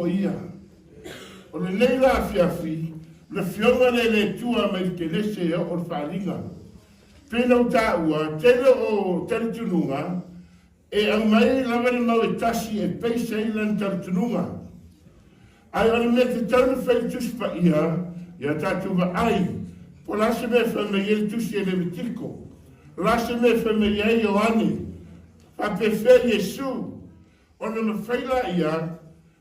o Ia. O lenei la afiafi, o le Afioga lea i le Atua mai le Kelese e oo le faaaliga. Pei ona ou taua, tele o talitonuga e aumai lava le mau e tasi e base ai lana talitonuga. Ae o le mea tatau ona fai i le Tusi Paia, ia tatou vaai po o le a se mea e fai mai ai le Tusi a Levitiko, o le a se mea e fai mai ai Ioane, faapefea Iesu, ona mafai laia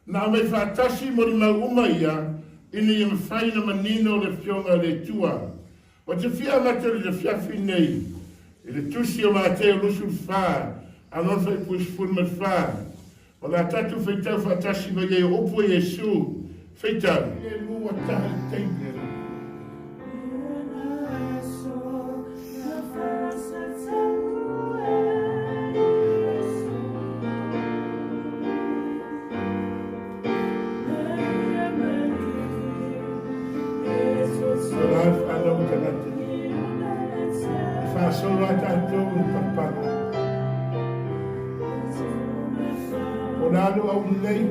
na aumai faatasi molimau uma ia ina ia mafai ona manino le Afioga a le Atua. Ou te fia amata i le afiafi lenei i le Tusi o Mateo 24 a lona fuaiupu 14. O le a tatou faitau faatasi mai ai o upu a Iesu, faitau. Filemu ua taha i le taimi a le Atua. O la whanau tagata. E whaasolo a tātou i papala. O la lo au lelei,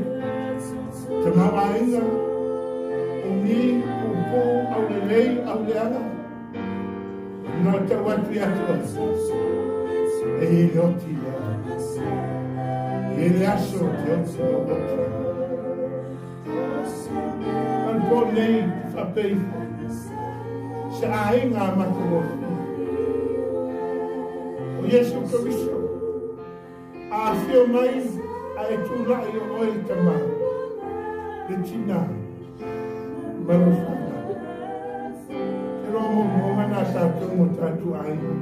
te mauāinga, o ni, pūpū, au lelei, au leaga. Nā tau atu i atu e i le oti ia. E le aso te oti o oti. An pō nei whapei se aiga a matagofie. O Iesu Keriso, a afio mai a e tula'i o oe le Tama, le Tina, ma lou Fanau. Te loa moomooga na tatou mo tatou aiga,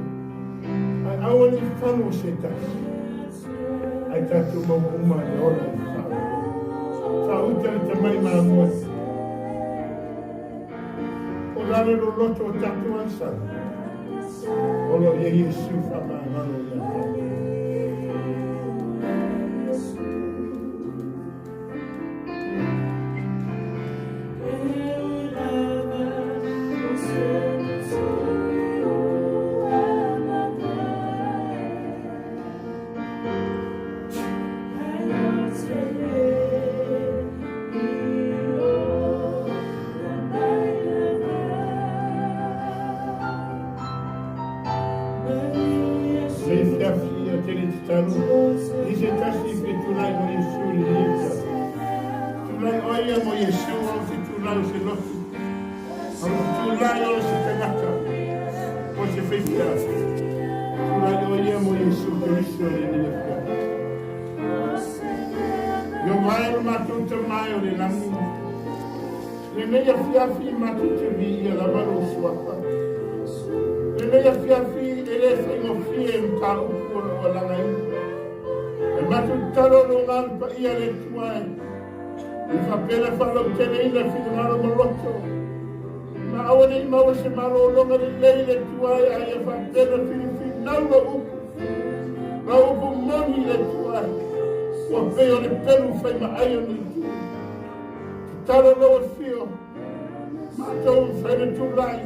ae aua ne i fano se tasi, ae tatou maua uma le ola i le faamoemoe. Faauta le tamai mamoe. O lalo loloto o tatou agasala, o lo o i ai Iesu faamagalo ia tatou. Nei fiafi a tele tatalo, i se tasi pe tulai mo Iesu i lenei afiafi. Tulai oe ia mo Iesu au te tulau se lotu. Au te tulai oe se tagata po se faifeau. Tulai oe ia mo Iesu Keriso i lenei afiafi. Io mai lo matou Tama e o le lagi, lenei afiafi matou te viia lava lou suafa. Lenei afiafi e le faigofie mataupu o lo o lagaina. E matou tatalo lou Agaga Paia le Atua e i faapea le faalauteleina finagalo ma loto. Ma aua ne i maua se malologa lelei le Atua e a ia faapea na filifilinau lou upu. Lau upu moni le Atua e, ua pei o le pelu fai maai o ni itu. Tatalo lou afio, matou fai le tulai,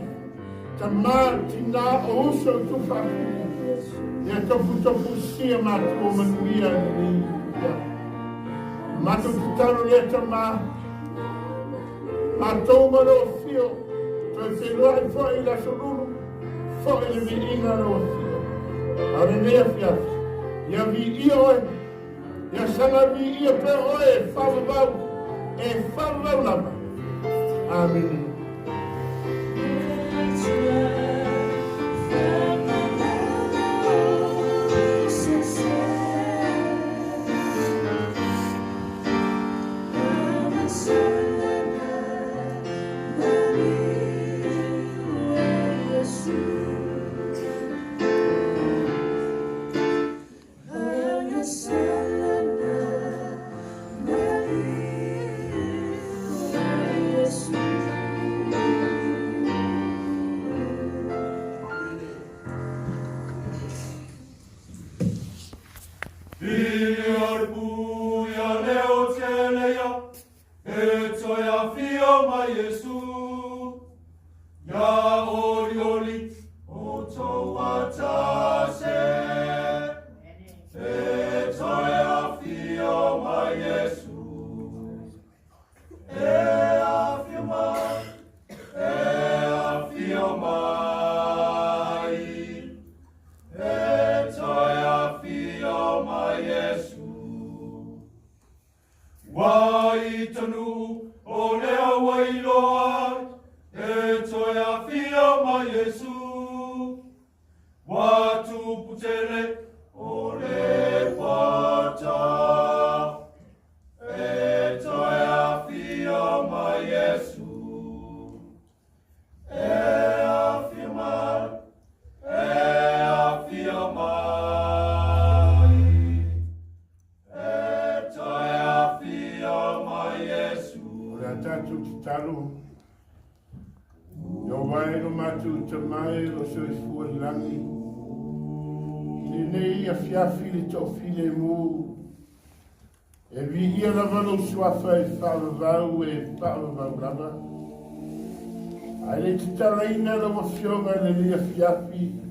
tama, tina, o uso i tufaafine. Ia tofutofu sia matua manuia lenei ia. Matou tatalo lea tama, matou ma lou afio, toe feiloai foi i le aso lulu, foi le viiga lou afio. A o lenei afiafi, ia viia oe, ia saga viia pea oe e faavavau, e faavavau lava. Amene. Ieova e lo matou Tama e o lo o soifua i le lagi, i lenei afiafi le toafilemu, e viia lava lou suafa e faavavau e faavavau lava. Ae le tatalaina lau Afioga i lenei afiafi,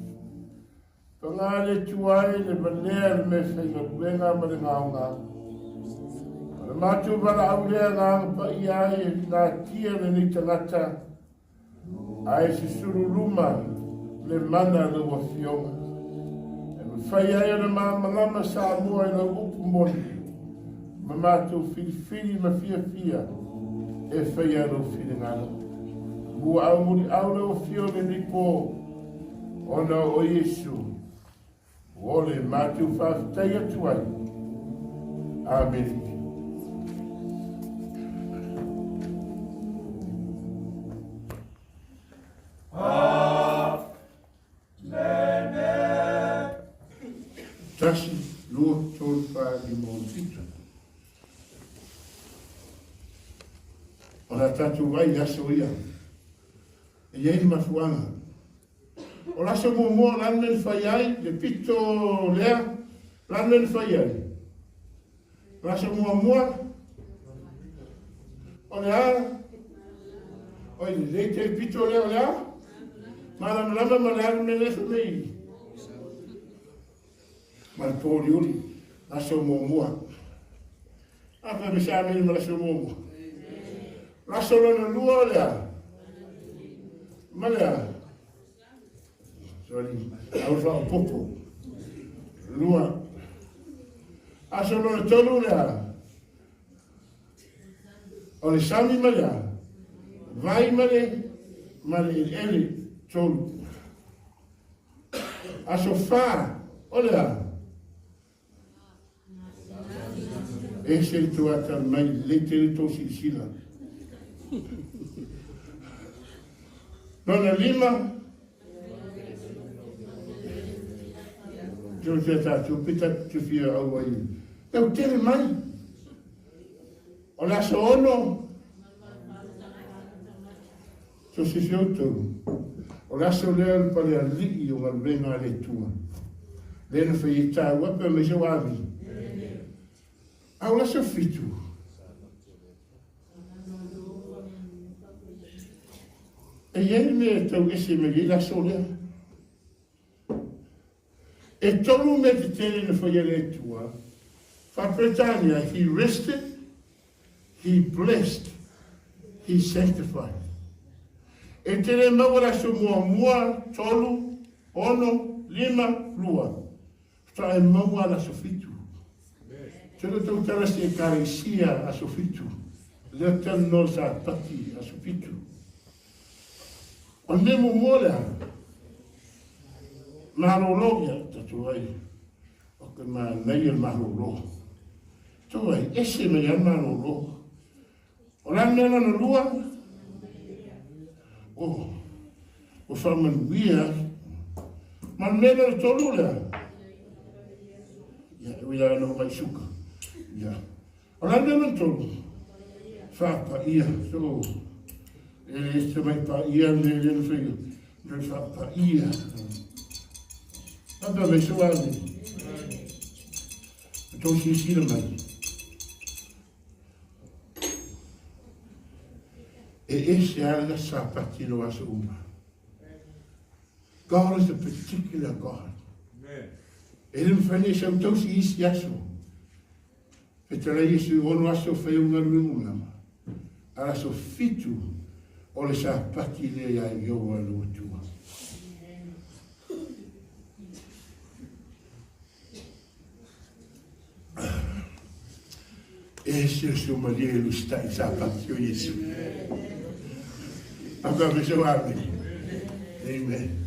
Paga le Atua e le valea le meafaigaluega ma le gaoga. O le matou valaau lea na agapaia ai e natia lenei tagata, ae susulu luma le mana a lau Afioga. E mafai ai ona malamalama Samoa i lau upu moni, ma matou filifili ma fiafia e faia lou finagalo. Muaau muliau lau Afioga i lenei po, ona o Iesu o le matou faafetai atu ai. Amene. Tasi, lua, tolu, fa, lima, ono, fitu. O le a tatou ai i aso ia. E i ai le mafuaaga. O le aso muamua o le a le mea na fai ai, le pito lea, o le a le mea na fai ai? O le aso muamua, o le a? Oi, lelei tele pito lea o le a? Malamalama ma le a le mea lea fai mai? Ma le pōliuli, aso muamua. A fai mai se amene ma le aso muamua. Le aso lona lua o le a? Ma le a? Sorry, au faaopoopo. Lua. Aso lona tolu le a? O le sami ma le a? Vai ma le ma le eleele. Tolu. Aso fa o le a? Ese le tou atamai, lelei tele tou silasila. Lona lima, tau fia tatou pe tatou te fia auai. Tau tele mai. O le aso ono, So se se outou, o le aso lea o le palealii o galuega a le Atua, lea na fai ai tāua pe aemaise o Avi. A o le aso fitu, e i ai le mea e tau ese mai ai le aso lea. E tolu mea tetele na faia e le Atua, Faa-Peretania, He rested, He blessed, He sanctified. E te le maua le aso muamua, tolu, ono, lima, lua. Faatoa e maua le aso fitu. Tele tou tala se Ekalesia aso fitu. Lea talanoa le Sapati aso fitu. O le mea muamua lea, malolo ia tatou ai. O ke manaia le malolo. Tou ai, ese mai lava le malolo. O le a le mea lona lua? Oh, ua faamanuia. Ma le mea lona tolu lea? Ia, e ui lava ina omai suka. Ia. O le a le mea lona tolu? Faapaia. So, e le se mai paia le mea lea na faia. Le faapaia. Faapea mai se ave. E tou silasila mai. E ese lava le Sapati i lou aso uma. God is a particular God. E le mafai nei sau tausi i isi aso. Fetalai Iesu i ono aso fai au galuega uma. A aso fitu o le Sapati lea ia Ieova lou Atua. E se o seu malie e lusitai sa pati o Iesu. Amen. Amen.